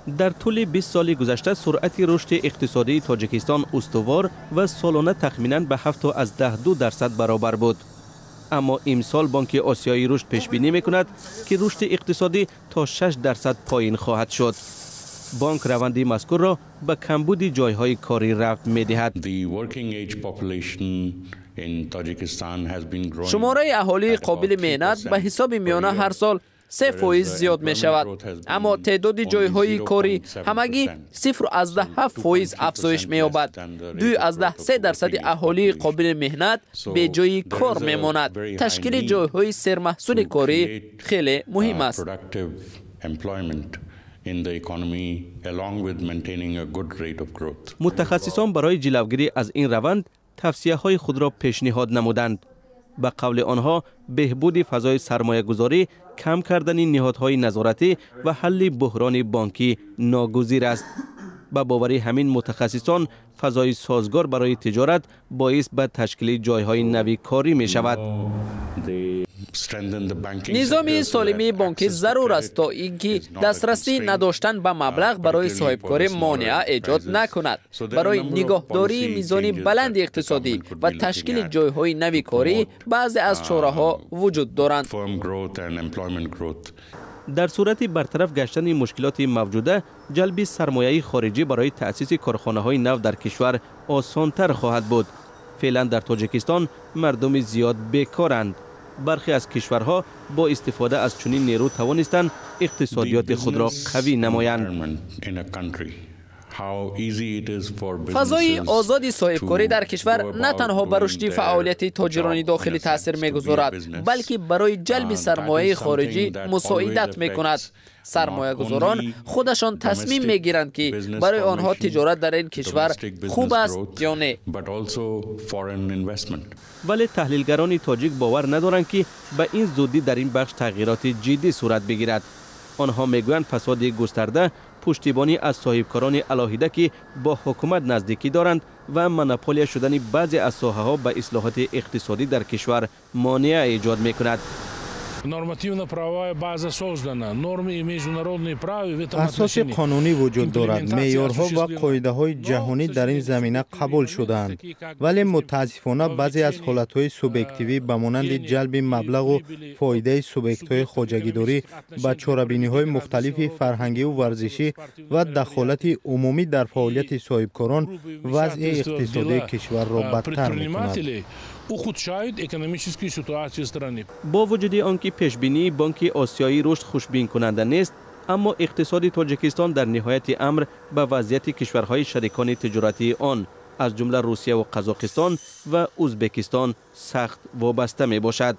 Дар тӯли 20 соли гузашта суръати рушди иқтисодии Тоҷикистон устувор ва солона тахминан ба 7,2% баробар буд. Аммо имсол Бонки Осиёии Рушд пешбинӣ мекунад, ки рушди иқтисодӣ то 6% поин хоҳад шуд. Бонк раванди мазкурро ба камбуди ҷойҳои корӣ рабт медиҳад. Шумораи аҳолии қобили меҳнат ба ҳисоби миёна ҳар сол 3% зиёд мешавад, аммо теъдоди ҷойҳои корӣ ҳамагӣ 0,7% афзоиш меёбад. 2,3 дарсади аҳолии қобили меҳнат беҷои кор мемонад. Ташкили ҷойҳои сермаҳсули корӣ хеле муҳим аст. In the economy along with maintaining a good rate of growth. Мутахассисон барои ҷилавгирӣ аз ин раванд тавсияҳои худро пешниҳод намуданд. Ба қавли онҳо, беҳбуди фазои сармоягузорӣ, кам кардани ниҳодҳои назоратӣ ва ҳалли буҳрони бонкӣ ногузир аст. Ба бовари ҳамин мутахассисон, фазои созгор барои тиҷорат боис ба ташкили ҷойҳои нави корӣ мешавад. Низоми солимии бонкӣ зарур аст, то ин ки дастрасӣ надоштан ба маблағ барои соҳибкорӣ монеа эҷод накунад. Барои нигоҳдории мизони баланди иқтисодӣ ва ташкили ҷойҳои нави корӣ баъзе аз чораҳо вуҷуд доранд. Дар сурати бартараф гаштани мушкилоти мавҷуда, ҷалби сармояи хориҷӣ барои таъсиси корхонаҳои нав дар кишвар осонтар хоҳад буд. Феълан дар Тоҷикистон мардуми зиёд бекоранд. Бархе аз кишварҳо бо истифода аз чунин нерӯ тавонистанд иқтисодиёти худро қавӣ намоянд. Фазои озоди соҳибкорӣ дар кишвар на танҳо ба рушди фаъолияти тоҷирони дохилӣ таъсир мегузорад, балки барои ҷалби сармояи хориҷӣ мусоидат мекунад. Сармоягузорон худашон тасмим мегиранд, ки барои онҳо тиҷорат дар ин кишвар хуб аст ё не. Вале таҳлилгарони тоҷик бовар надоранд, ки ба ин зудӣ дар ин бахш тағйироти ҷиддӣ сурат бигирад. Онҳо мегӯянд, фасоди густарда, пуштибонӣ аз соҳибкорони алоҳида, ки бо ҳукумат наздикӣ доранд, ва монополия шудани баъзе аз соҳаҳо ба ислоҳоти иқтисодӣ дар кишвар монеа эҷод мекунад. Нормативно-правовая база создана, нормы и международные правила в этом Асоси қонунӣ вуҷуд дорад, меъёрҳо ва қоидаҳои ҷаҳонӣ дар ин замина қабул шудаанд, вале мутаассифона баъзе аз ҳолатҳои субъективӣ, ба монанди ҷалби маблағу фоидаи субъектҳои хоҷагидорӣ ба чорабиниҳои мухталифи фарҳангиву варзишӣ ва дахолати умумӣ дар фаъолияти соҳибкорон, вазъи иқтисодии кишварро бадтар мекунад. Ухудшают экономическую ситуацию страны. Бо вуҷуди он ки пешбинии Бонки Осиёии Рушд хушбинкунанда нест, аммо иқтисоди Тоҷикистон дар ниҳояти амр ба вазъияти кишварҳои шарикони тиҷоратии он, аз ҷумла Русияву Қазоқистон ва Ӯзбекистон, сахт вобаста мебошад.